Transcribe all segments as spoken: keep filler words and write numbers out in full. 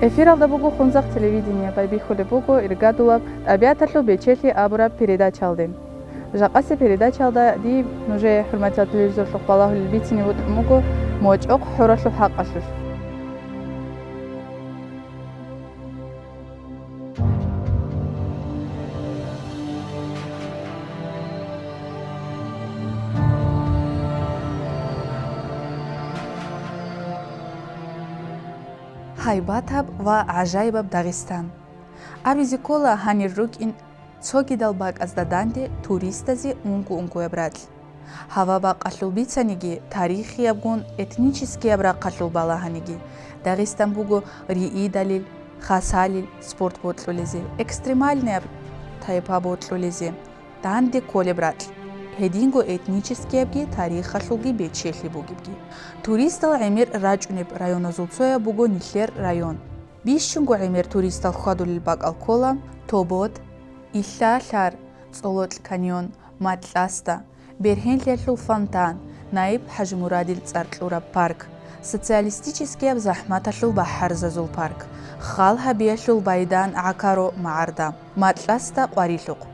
Эфиралда буго Хунзахъ телевидение, байбихьулеб буго иргадулаб «ТӀабигӀаталъул бечелъи» абураб передачаялде. Жакъасеб передачаялда дие нужее, хӀурматиял телевизоралъухъ балагьулел, бицине бокьун буго МочӀохъ хӀоралъул хӀакъалъулъ. Гьайбатаб ва гӀажаибаб Дагъистан. Абизе ккола гьанир рукӀин цогидал бакӀазда данде туристазе унго-унгояб ракь. Гьава бакӀалъул бицаниги, тарихиябгун этническияб рахъалъул балагьаниги, Дагъистан буго риидалил, хасалил спорт бокьулезе, экстремальнияб тайпа бокьулезе данде кколеб ракь, гьединго этническиябги тарихалъулги бечелъи бугебги. Туристал гӀемер рачӀунеб районазул цояб буго нилъер район. Бищунго гӀемер туристал хьвадулел бакӀал ккола Тобот, Илъа-Лъар, ЦӀолокь каньон, Матласта, Бергьенлъиялъул фонтан, Наиб ХӀажимурадил цӀар кьураб парк, социалистическияб захӀматалъул бахӀарзазул парк, хал гьабиялъул Байдан гӀакаро магӀарда, Матласта къварилъухъ.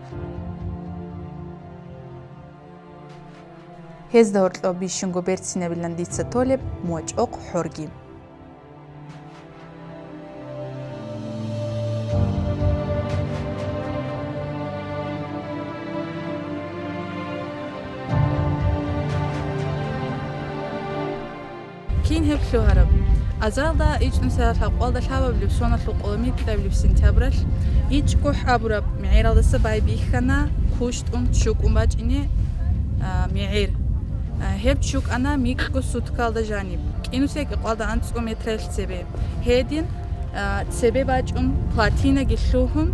Гьезда гьоркьоб бищунго берцинабилан дица толеб МочӀохъ хӀорги. Кин гьеб лъугьараб? Азаралда ичӀнусиялда лъабкъоялда лъабабилеб соналъул къоло микьабилеб сентябралъ ИчӀгохӀ абураб мегӀералдаса байбихьана кущтӀун чукӀун бачӀине, а, мегӀер. А, гьеб чукӀана микьго суткалда жаниб, кӀинусиялда кӀикъоялда анцӀго метраялъ цебе. Гьедин, а, цебе бачӀун плотинаги лъугьун,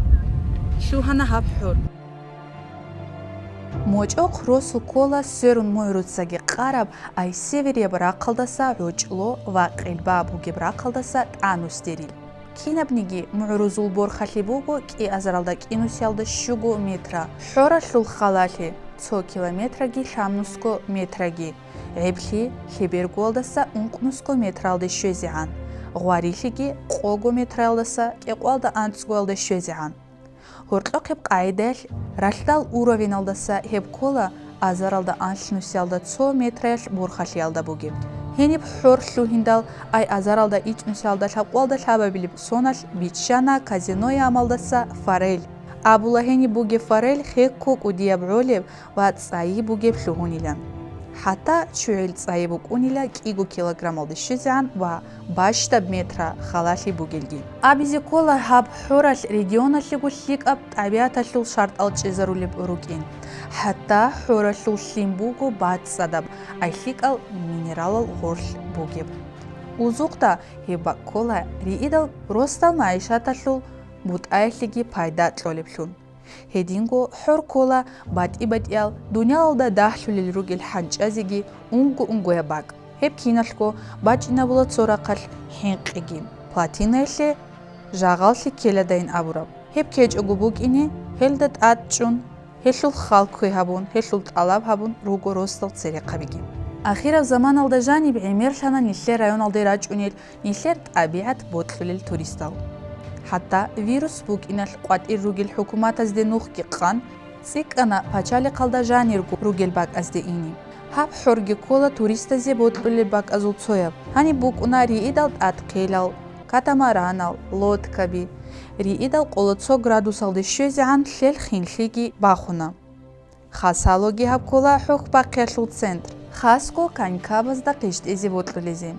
лъугьана гьаб хӀор. МочӀохъ росу ккола сверун мугӀруцаги къараб, ай северияб рахъалдаса гӀочӀло ва къелба бугеб рахъалдаса тӀанусдерил. Кинабниги мугӀрузул борхалъи буго кӀиазаралда кӀинусиялда щуго метра, хӀоралъул халалъи цо километраги лъабнусго метраги, гӀеблъи лъебергоялдаса ункънусго метралде щвезегӀан, гъварилъиги къого метраялдаса кӀикъоялда анцӀгоялде щвезегӀан. Гьоркьохъеб къагӀидаялъ ралъдал уровеналдаса гьеб ккола азаралда анлънусиялда цо метраялъ борхалъиялда бугеб. Гьениб хӀор лъугьиндал, ай азаралда ичӀнусиялда лъабкъоялда лъабабилеб соналъ биччана казиноямалдаса форель. Абула гьениб бугеб форель хекко кӀудияб гӀолеб ва цӀайи бугеб лъугьунилан. ХӀатта ччугӀил цӀайи букӀунила кӀиго килограммалде щвезегӀан ва бащдаб метра халалъи бугелги. Абизе ккола гьаб хӀоралъ регионалъего лъикӀаб тӀабигӀаталъул шартӀал чӀезарулеб рукӀин. ХӀатта хӀоралъул лъим буго бацӀцӀадаб, ай лъикӀал минералал гъорлъ бугеб. Узукъда гьеб бакӀ ккола риидал росдал магӀишаталъул бутӀаялъеги пайда кьолеблъун. Гьединго хӀор ккола батӀи-батӀиял дуниялалда дагьлъулел ругел хӀанчӀазеги унго-унгояб бакӀ. Гьеб киналъго бачӀинабула цо рахъалъ хӀинкъиги. Плотинаялъе жагъаллъи ккеладайин абураб. Гьеб ккечӀого букӀине, гьелда тӀад чӀун, гьелъул хал кквей гьабун, гьелъул тӀалаб гьабун руго росдал церехъабиги. Ахираб заманалда жаниб гӀемерлъана нилъер районалде рачӀунел нилъер тӀабигӀат бокьулел туристал. ХӀатта вирус букӀиналъ къватӀир ругел хӀукуматазде нухги къан, цӀикӀкӀана пачалихъалда жанирго ругел бакӀазде ине. Гьаб хӀорги ккола туристазе бокьулел бакӀазул цояб. Гьаниб букӀуна риидал тӀадхъелал, катамаранал, лодкаби. Риидал къоло цо градусалде щвезегӀан лъел хинлъиги бахуна. Хасалоги гьаб ккола хӀухьбахъиялъул центр, хасго конькабазда къищтӀизе бокьулезе.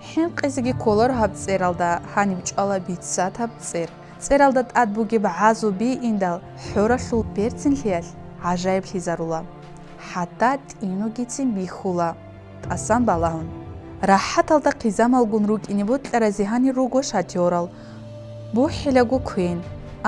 ХӀинкъизеги кколаро гьаб цӀералда, гьаниб чӀвала бицатаб цӀер. ЦӀералда тӀад бугеб гӀазу бииндал, хӀоралъул берцинлъиялъ гӀажаиблъизарула. ХӀатта тӀиногицин бихьула, тӀасан балагьун. РахӀаталда хъизамалгун рукӀине бокьаразе гьанир руго шатёрал, бухӀилаго квен,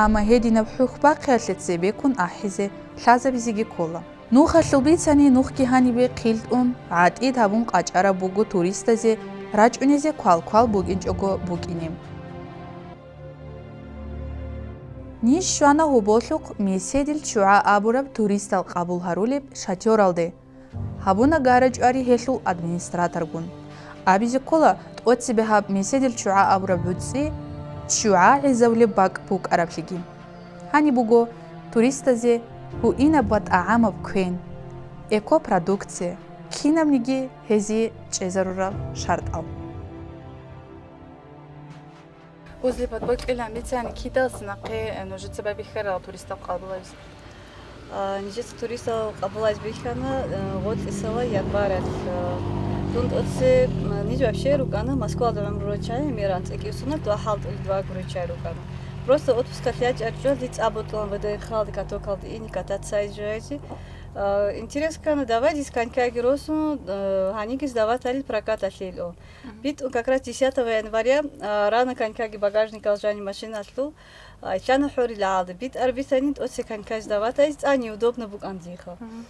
амма гьединаб хӀухьбахъиялъе цебеккун ахӀизе, лъазабизеги ккола. Нухалъул бицани, нухги гьанибе хъилтӀун, гӀатӀид гьабун къачӀараб буго туристазе рачӀунизе квал-квал букӀинчӀого букӀине. Ниж щвана гьоболлъухъ Меседил ччугӀа абураб туристал къабул гьарулеб шатёралде. Гьабуна гара-чӀвари гьелъул администраторгун. Абизе ккола, тӀоцебе гьаб Меседил ччугӀа абураб гӀуцӀи ччугӀа гӀезавулеб бакӀ букӀараблъиги. Гьаниб буго туристазе гьуинаб ва тӀагӀамаб квен, экопродукция, кинабниги гьезие чӀезарурал шартӀал. Узлипат бокьилан бицани, кидалъ нахъе нужеца байбихьарал туристал къабулайзе? А, нижеца туристал къабулайзе бихьана, э, гъотӀисала январалъ, э, дун тӀоце, м, ниж вообще рукӀана Москвалда гӀумру рачай, меран цӀикӀкӀи сунат ва хӀалтӀулеб два гуричай рукӀана. Просто отпускалъ ячӀарчӀвалди цӀа бутӀулан ВДНХ-алде катокалде ини кататься айзе жояйзи. А, интерес ккана, давай дис конькайги росун, э, гьанигис даваталил прокаталъе ил. Мгм. БитӀун как раз десятого января, а, рана конькайги багажникал жани машиналъул, а, итана хӀорил гӀалда. БитӀар бицани тӀоце конькай сдаватайз цӀа неудобно букӀан диха. Мгм.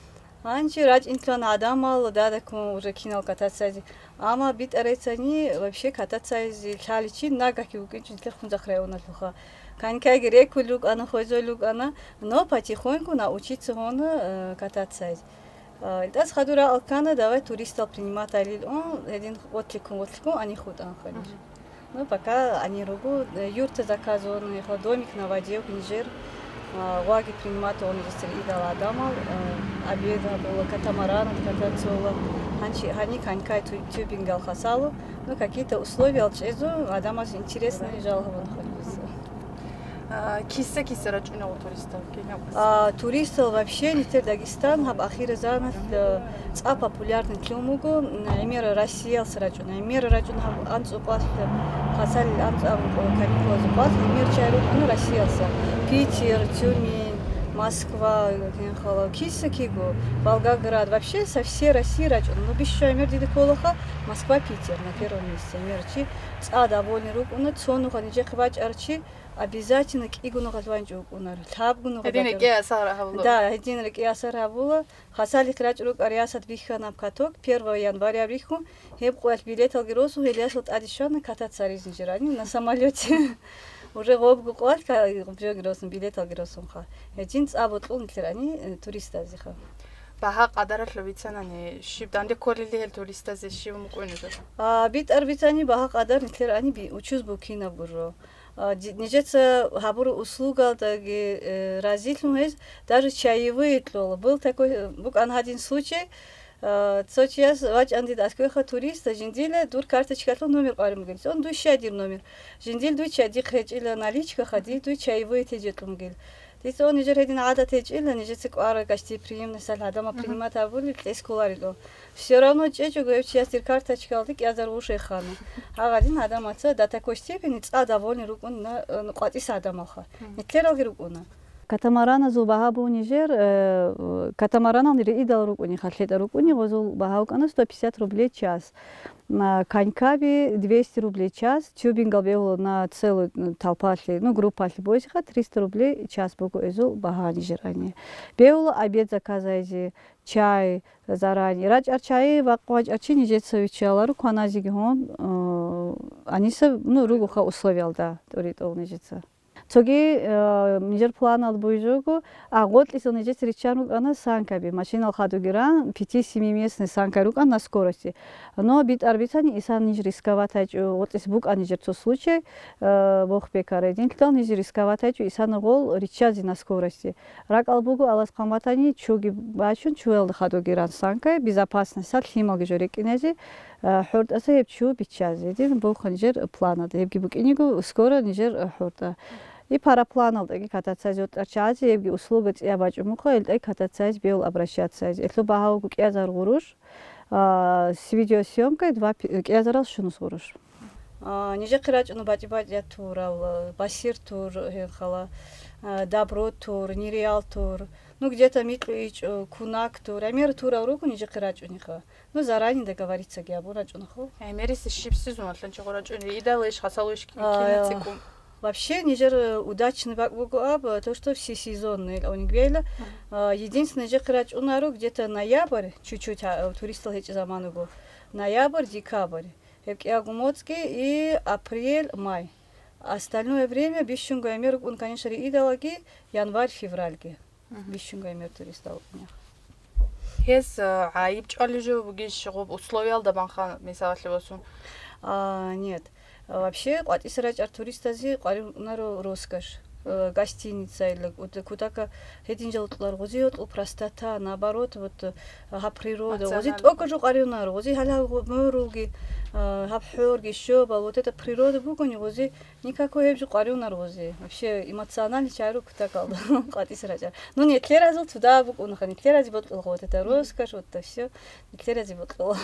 Гьанже рачӀинтан гӀадамал дадаккун уже кинал катацайзи. Амма битӀарайцани вообще катацайзи лъаличи нагахьги букӀинчӀин лъехун захъ районалъуха. Конькайги реккул рукӀана, хвезол рукӀана, но потихоньку научиться гьона, э, катацайз. А, илдас хадур ракӀал ккана, давай туристал принимать гьарил ун, гьедин гъотликкун, гъотликкун ани хутӀанха ниж. Мгм. Ну, пока ани руго, э, юрта заказывал, ну, яха домик на воде, нижер, а, гъваги принимать гьон нижер идал адамал, э, обед гьабула, катамаран откататься гьола, гьанчи, гьани конькай тю-, тюбингал хасало, ну, какие-то условия алчӀезу, адамас интересный жал гьабун хадуса. А, киса-киса рачӀунав туристал кинаб? А, туристал вообще нилъер Дагестан гьаб ахир заманалъ, э, цӀа популярный лъун буго, м, гӀемер Россиялса рачӀуна. ГӀемер рачӀун гьаб анцӀукъалъ, хасал анцӀ-, каникулазукъалъ гӀемер чай рукӀуна Россиялса. Питер, Тюмень, Москва, гьенхъала, киса-киго, Волгоград. Вообще со всей России рачӀуна. Ну, бищун гӀемер дида кколаха Москва, Питер на первом месте. ГӀемер чи цӀа довольный рукӀуна, цо нуха нижехъе бачӀарчи, обязательно кӀигуна гъалванчӀ вукӀунар, лъабгуна Гьедин гъалванчӀ. РекӀи асар гьабула. Да, гьедин рекӀи асар гьабула. Хасалихъ рачӀ рукӀа рясат бихьана каток, первого января рихьун, гьеб къоялъ билеталги росун, гьелиясул тӀаде щвана кататься ризни жирани на самолёте. Уже гъобго къоялъ ка-, гъобжоги росун, билеталги росунха. Гьедин цӀа бокьун нилъерани, э, туристазеха. Багьа къадаралъ бицанани, щиб данде кколели гьел туристазе щиб мукъуй нужер? А, битӀар бицани багьа къадар нилъерани би-, учуз букинаб гуро. А, ди-, нижеца гьабуру услугалдаги, э, разилъун гьез даже чаевые кьола. Был такой, э, букӀан гьадин случай, а, цо чияс вачӀан дида аскӀоха туриста, жиндила дур карточкалъул номер къварин бугел. Он дуй щай дир номер. Жиндил дуй чай, дихъ гьечӀила наличка хади, дуй чаевые теже кьун бугел. Дица он нижер гьедин гӀадат гьечӀила, нижеца кӀвара гостеприимностьалъ гьадама Мгм. принимать гьабули кьес кколарило. Всё равно чӀечӀого гьев чияс дир карточкалда кӀиазар гъушей хана. Гьагъадин гьадамаца до такой степени цӀа довольный рукӀун на, э, къватӀиса гьадамалха. Мгм. Нилъералги рукӀуна. Катамараназул багьа бугьун нижер, э, катамаранал риидал рукӀуни, халлъетӀа рукӀуни, гъозул багьа вукӀана сто пятьдесят рублей час. На конькаби двести рублей час, тюбингал бегьула на целую, м, толпалъе, ну, группалъе бойсиха, триста рублей час буго эзул багьа нижерани. Бегьула обед заказайзе, чай, заранее. РачӀар чай ва къвачӀар чи нижеца виччаларо, кваназеги гьун, э, аниса, ну, ругоха условиялда тӀуритӀул нижеца. Цоги, э, нижер планал буйжуго, а, гъотӀлъисал нижеца риччан рукӀана санкаби, машинал хадугиран, пяти-семиместный санкай рукӀан на скорости. Но битӀар бицани исан ниж рисковать гьачӀо, гъотӀлъис букӀан нижер цо случай, э, бохбекарай динлъал ниж рисковать гьачӀо исан гъол риччазе на скорости. РакӀал буго алас хъаматани чуги бачун, чуялда хадугиран санкай, безопасностьал лъималги жо рекӀиназе, э, хӀортӀаса гьеб чу биччазе. Дин бухъа нижер планада. Гьебги букӀиниго, скоро нижер, э, хӀортӀа. И парапланалдеги катацазе отӀарчазе, гьебги услуга цӀия бачӀумухъа, илтӀай катацазе беул обращаться. Элъу багьа вуго кӀиазар гъуруш, а, с видеосъемкой два пи-, кӀиазарал щунус гъуруш. А, нижехъе рачӀуна бачӀи-бачӀи турал, басир тур, гьенхала, а, Добро тур, Нереал тур. Ну, где-то микьу ичӀо, кунак тур. ГӀемер турал руго нижехъе рачӀуниха. Ну, заранее договориться гьабун рачӀунахъо. ГӀемерисеб щиб сезон алъан чӀого рачӀуни? Идал иш, хасал иш, ки-, А, кина цӀикӀкӀун? Вообще, нижер, э, удачный бакӀ буго аб, э, то, что всесезонный, ил оник бейла. Мгм. А, единственное, нижехъе рачӀунаро где-то ноябрь, чуть-чуть, а, э, туристал гьечӀеб заман буго. Ноябрь, декабрь. Гьеб кӀиягу моцӀги и апрель, май. Остальное время бищунго гӀемер рукӀун, конечно, риидалаги, январь, февральги. Мгм. Бищунго гӀемер туристал рукӀунех. Гьез, э, гӀайиб чӀвали жо бугищ гъоб условиялда банха, мисалалъе босун? А, нет. А, вообще, къватӀиса рачӀар туристазе къваригӀунаро роскошь, э, гостиница или кутака гьедин жал кьолар, гъози йокьул простота, наоборот, вот, э, гьаб природа, гъози тӀокӀаб жо къваригӀунаро, гъози гьалал гъо-, морулги, э, гьаб хӀорги, щобал, вот это природа бугони, гъози никакой гьеб жо къваригӀунаро гъози. Вообще, эмоциональный чагӀи руго кутакалда къватӀиса рачӀар. Ну, нилъеразул туда букӀунаха, нилъеразе бокьулаха вот это роскошь, вот это всё, нилъеразе бокьула.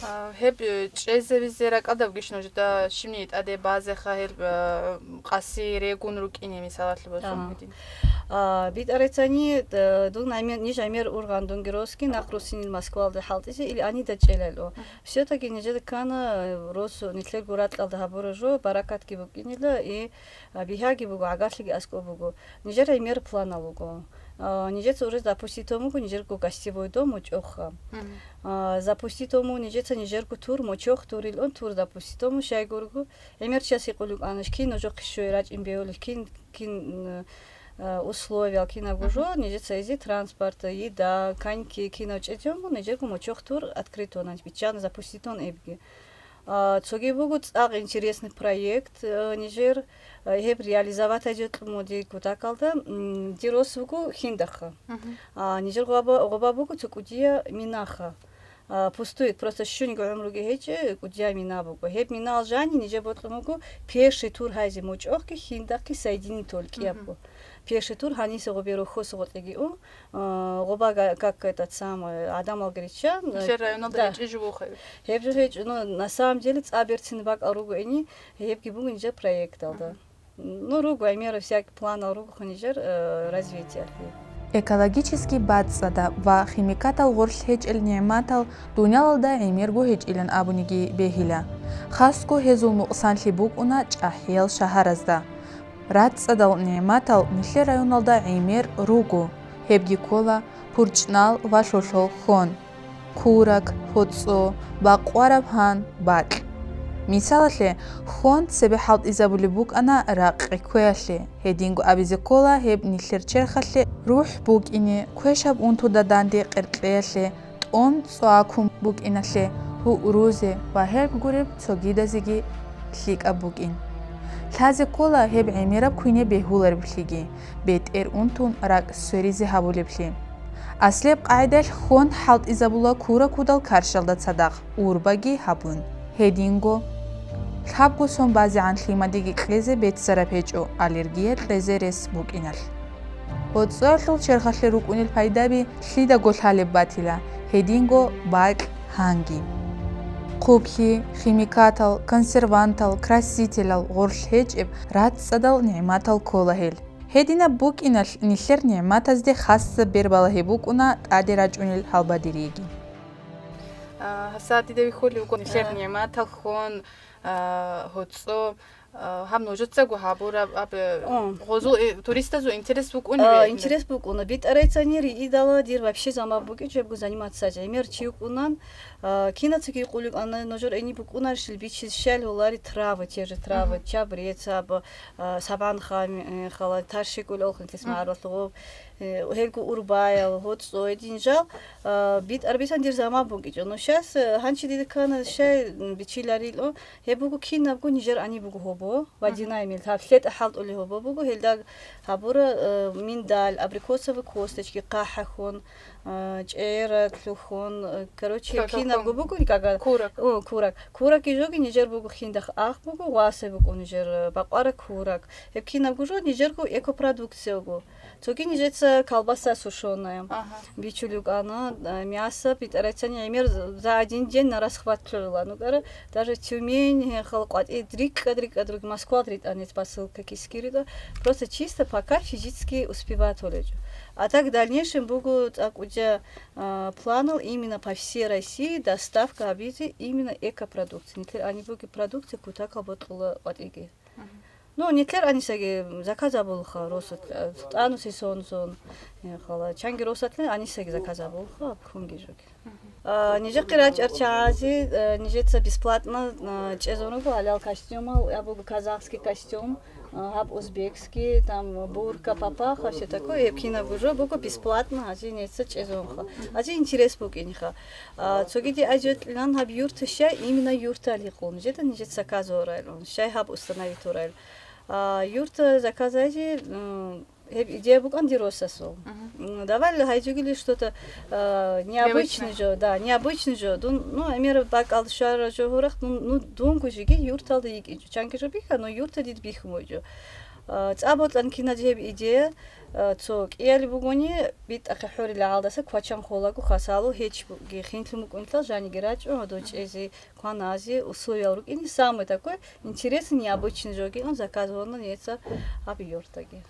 А, гьеб, э, чӀезаризе ракӀалда бугищ нужеда щибниги тӀаде базеха гьел, э, къаси регун рукӀине, мисалалъе босун гьедин? А, битӀарецани, э, дун гӀемер, ниж гӀемер ургъан дунги росги нахъ руссинил Москвалда хӀалтӀизе или анида чӀелалъо. Всё-таки нижеда ккана, э, росу нилъерго ракьалда гьабура жо, баракатги букӀинила, и А, бигьаги буго, гӀагарлъиги аскӀоб буго. Нижер гӀемер планал руго. А, нижеца уже запустить тун буго нижерго гостевой дом мочӀохха. А, запустить тун буго нижеца нижерго тур, мочӀох турилан тур запустить тун буго, щайгурго. ГӀемер час гьикъулев кӀанач, кин нужехъе щвей рачӀин бегьулев, кин, кин, м, а, условиял кинабго жо, нижеца изи транспорт, еда, коньки, кинав чӀезегӀан буго, нижерго мочӀох тур открыть тун, биччана запустить тун эбги. А, цоги буго цӀакъ интересный проект, э, нижер, э, гьеб реализовать гьабизе кьун буго дир кутакалда, м, дир рос вуго Хиндахъа. А, нижер гъоба, гъоба буго цо кӀудияв минаха. А, пустует, просто щуниги гӀумруги гьечӀеб, кӀудияв мина буго. Гьеб минал жани нижер бокьун буго пеший тур гьайзе мочӀохги, Хиндахъги соединить тол кӀиябго. Пеший тур гьаниса гъобе рохьоса гъотӀиги у, а, гъоба га-, как этот самый, гӀадамал гречан, э, нижер районалда гьечӀеб жо бугоха. Гьеб жо гьечӀо, ну, на самом деле, цӀа берцин бакӀал руго гьени, гьебги буго нижер проекталда. Ну, руго, гӀемераб всякий планал ругоха нижер, э, развитиялъе. Экологический бацӀцӀадаб ва химикатал гъорлъ гьечӀел нигӀматал дуниялалда гӀемерго гьечӀилан абуниги бегьила. Хасго гьезул нукъсанлъи букӀуна чӀахӀиял шагьаразда. РацӀцӀадал нигӀматал нилъер районалда гӀемер руго, гьебги ккола пурчӀнал ва лъолъол хьон, курак, гьоцӀо, бакъвараб гьан, бакь. Мисалалъе, хьон цебе хӀалтӀизабулеб букӀана ракъи кквеялъе, гьединго абизе ккола гьеб нилъер черхалъе рухӀ букӀине, квешаб унтуда данде къеркьеялъе, тӀом цӀакун букӀиналъе, гьурузе ва гьеб гуреб цогидазеги лъикӀаб букӀин. Лъазе ккола гьеб гӀемераб квине бегьулареблъиги, бетӀер унтун ракӀ сверизе гьабулеблъи. Аслияб къагӀидаялъ хьон хӀалтӀизабула куракудал каршалда цадахъ урбаги гьабун. Гьединго, лъабго сон базегӀан лъимадиги кьезе беццараб гьечӀо аллергия кьезе рес букӀиналъ. ГьоцӀоялъул черхалъе рукӀунел пайдаби лъидаго лъалеб батила, гьединго бакь гьанги. Хъублъи, химикатал, консервантал, красителал гъорлъ гьечӀеб рацӀцӀадал нигӀматал ккола гьел. Гьединаб букӀиналъ нилъер нигӀматазде хасаб бер балагьи букӀуна тӀаде рачӀунел гьалбадериги. А, гьаса дида вихьулев вуго нилъер А. нигӀматал хьон, а, гьоцӀо, а, гьаб нужецаго гьабураб, аб, э, О. гъозул, э, туристазул интерес букӀунеб А, гьеб? Интерес букӀуна. БитӀарайцани риидала дир вообще заман букӀичӀебго заниматься гӀемер чи вукӀунан. А, кинацаги къуликъана нужер эни букӀунарищил бичиз щал гьолари травы, те же травы, Мгм. чабрец, аб, а, сабанха, м, э, хала, таршикӀул олхин тесмагӀаралъугъуб, э, гьелго урбаял, гьоцӀо, гьедин жал, а, битӀар битӀан дир заман букӀичӀо. Ну, щас, э, гьанчи дида ккана щай, м, бичиларил, о, гьеб буго кинабго нижер ани буго гьобо, Мгм. Вадинай мил, гьаб лъетӀа хӀалтӀули гьобо буго, гьелда гьабура, э, миндаль, абрикосовый косточки, хъахӀахьун, а, чӀерак лъухьун, э, короче, Лъо-, кинабго лъухьун. буго, кага-, Курак. О, курак. Курак ижоги нижер буго хиндах ах буго, васай буго нижер, э, бакъвара курак. Гьеб кинабго жо нижерго экопродукция буго. Цоги нижеца колбаса сушёная. Ага. Бичулев кӀана, э, мясо, битӀарайцани гӀемер за, за один день на расхват лъугӀула. Ну, кара, даже Тюмень, э, халкъватӀи, рикӀкӀад, рикӀкӀад руги, Москва ритӀанец посылка кискирида. Просто чисто пока физически успевать гьолечӀо. А так в дальнейшем буго цӀакъ уже, а, планал именно по всей России доставка гьабизе именно экопродукции. Нилъер ани буги продукция кутакал бокьула ватӀиги. Мгм. Ну, нилъер анисаги заказ абулха, росат, а, тӀануси сон-сон, э, хала. Чанги росатлъи анисаги заказ абулха, кунги жоги. Мгм. А, нижехъе рачӀарчагӀазе, э, нижеца бесплатно, э, чӀезун руго гьалал костюмал, абуго казахский костюм, э, гьаб узбекский, там, бурка, папаха, всё такое, гьеб кинабго жо буго бесплатно, гьазе нижеца чӀезунха. Гьазе интерес букӀинха. А, цогиде айжетлъилан гьаб юрта щай, именно юрталихъун, нижеда нижеца заказорайлъун, щай гьаб установить орайла. А, юрта заказайзе, м, Гьеб идея букӀан дир росасул. Мгм. М, давай гьайжугили что-то, э, необычное жо, да, необычное жо. Дун, ну, гӀемер бакӀал щвара жо гьурахъ, ну, ну, дунго жеги юрталда йикӀинчӀо. Чанги жо биха, но юрта дид бихьун бугӀчӀо. Э, цӀа бокьан киназ гьеб идея, э, цо кӀияле бугони, битӀахъе хӀорила гьалдаса квачан холаго хасало гьечӀ буги, хинлъун букӀунтал жаниги рачӀун, гьадо чӀезе, кваназе, условиял рукӀине, самое такое, Интересный, необычный жоги, он заказывал на нижеца гьаб юртаги.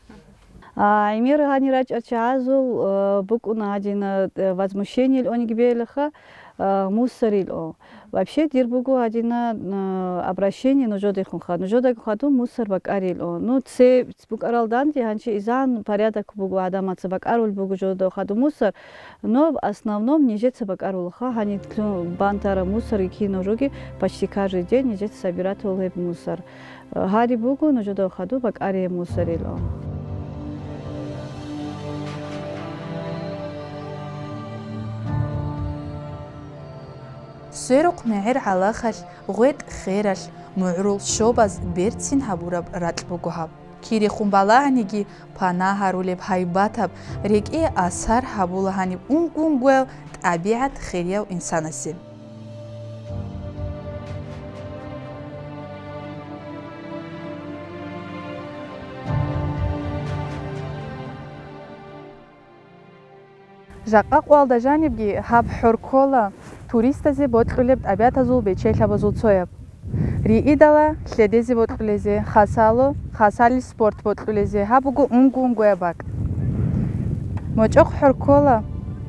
А, гӀемер гьанир рачӀарчагӀазул, э, букӀуна гьадина, э, возмущение онги белаха, э, мусорил о. Вообще дир буго гьадина, э, обращение нужодехунха. Нужодаги хадуб мусор бакӀарил о. Ну, це букӀарал данде гьанчи изан порядок буго, гӀадамаца бакӀарул буго жодав хадуб мусор. Но в основном нижеца бакӀарулаха, гьаниб лъун бантара мусорги кинаб жоги, почти каждый день нижеца собиратул гьеб мусор. Гьари буго нужеда хадуб бакӀарие мусорил. Сверухъ мегӀер гӀалахалъ, гъветӀ хералъ, мугӀрул щобаз берцин гьабураб ракь буго гьаб. Кирехун балагьаниги, пана гьарулеб гьайбатаб, рекӀее асар гьабула гьаниб ункунгояв тӀабигӀат хирияв инсанасе. Жакъа къоялда жанибги гьаб хӀор ккола туристазе бокьулеб тӀабигӀатазул бечелъабазул цояб. Риидала лъедезе бокьулезе, хасало, хасалил спорт бокьулезе, гьаб буго унго-унгояб бакӀ. МочӀохъ хӀор ккола,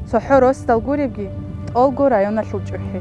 цохӀо росдал гуребги, тӀолго районалъул чӀухӀи.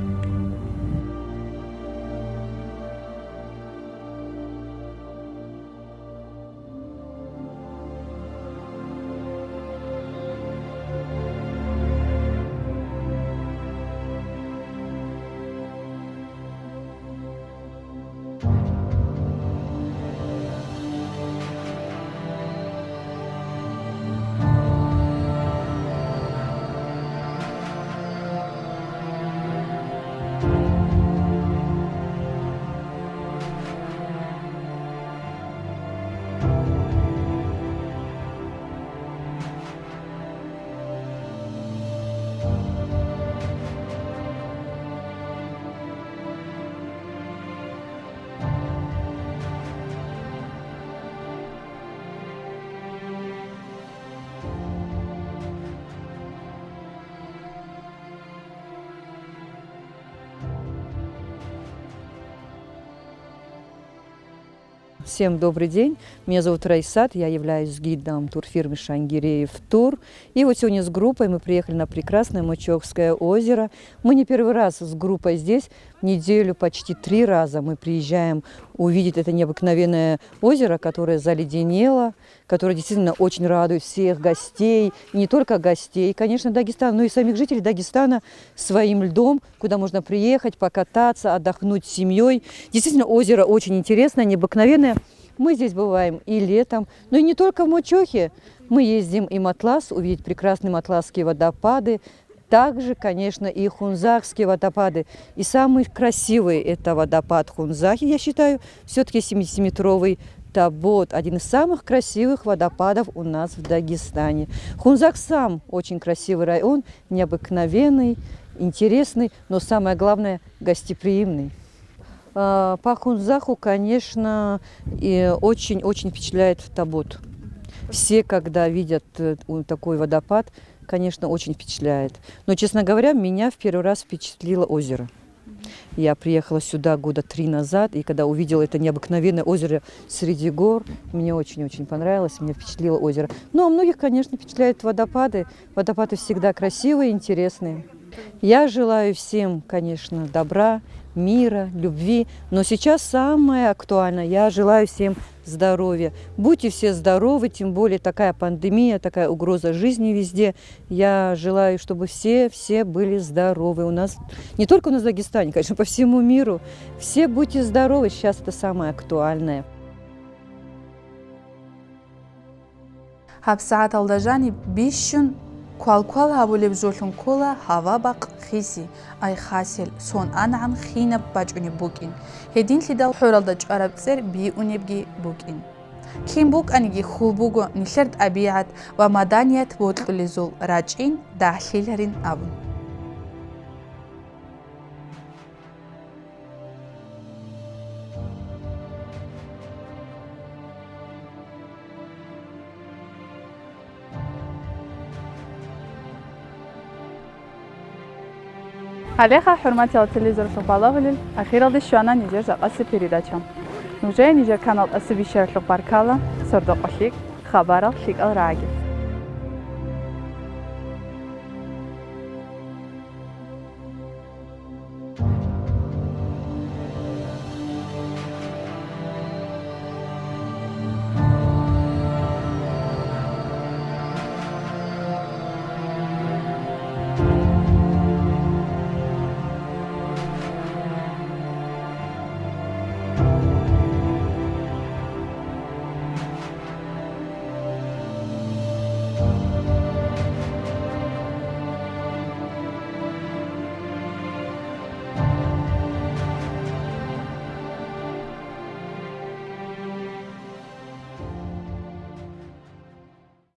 Всем добрый день. Меня зовут Раисат, я являюсь гидом турфирмы «Шангиреев Тур». И вот сегодня с группой мы приехали на прекрасное Мочохское озеро. Мы не первый раз с группой здесь. В неделю почти три раза мы приезжаем увидеть это необыкновенное озеро, которое заледенело, которое действительно очень радует всех гостей, и не только гостей, конечно, Дагестана, но и самих жителей Дагестана своим льдом, куда можно приехать, покататься, отдохнуть с семьей. Действительно, озеро очень интересное, необыкновенное. Мы здесь бываем и летом, но и не только в Мочохе. Мы ездим и Матлас, увидеть прекрасные матласские водопады. Также, конечно, и Хунзахские водопады. И самый красивый — это водопад Хунзахи, я считаю, все-таки семидесятиметровый Табот. Один из самых красивых водопадов у нас в Дагестане. Хунзах сам очень красивый район, необыкновенный, интересный, но самое главное — гостеприимный. А, по Хунзаху, конечно, и очень-очень впечатляет Табот. Все, когда видят, э, у-, такой водопад, конечно, очень впечатляет. Но, честно говоря, меня в первый раз впечатлило озеро. Я приехала сюда года три назад, и когда увидела это необыкновенное озеро среди гор, мне очень-очень понравилось, меня впечатлило озеро. Ну, а многих, конечно, впечатляют водопады. Водопады всегда красивые, интересные. Я желаю всем, конечно, добра, мира, любви. Но сейчас самое актуальное. Я желаю всем здоровья. Будьте все здоровы, тем более такая пандемия, такая угроза жизни везде. Я желаю, чтобы все, все были здоровы. У нас, не только у нас в Дагестане, конечно, по всему миру. Все будьте здоровы, сейчас это самое актуальное. ГьабсагӀаталда жаниб бищун квалквал гьабулеб жолъун ккола гьава-бакъ хиси, ай хасел, сон анагӀан хинаб бачӀунеб букӀин, гьединлъидал хӀоралда чӀвараб цӀер биунебги букӀин. Кин букӀаниги хьул буго нилъер тӀабигӀат ва маданият бокьулезул рачӀин дагьлъиларин абун. Гьалеха, хӀурматиял телевизоралъул балагьулел, ахиралде щвана нижер жакъасеб передача. Нужее нижер канал тӀасабищаралъухъ баркала, сордо-къо лъикӀ, хабарал лъикӀал рагӀаги.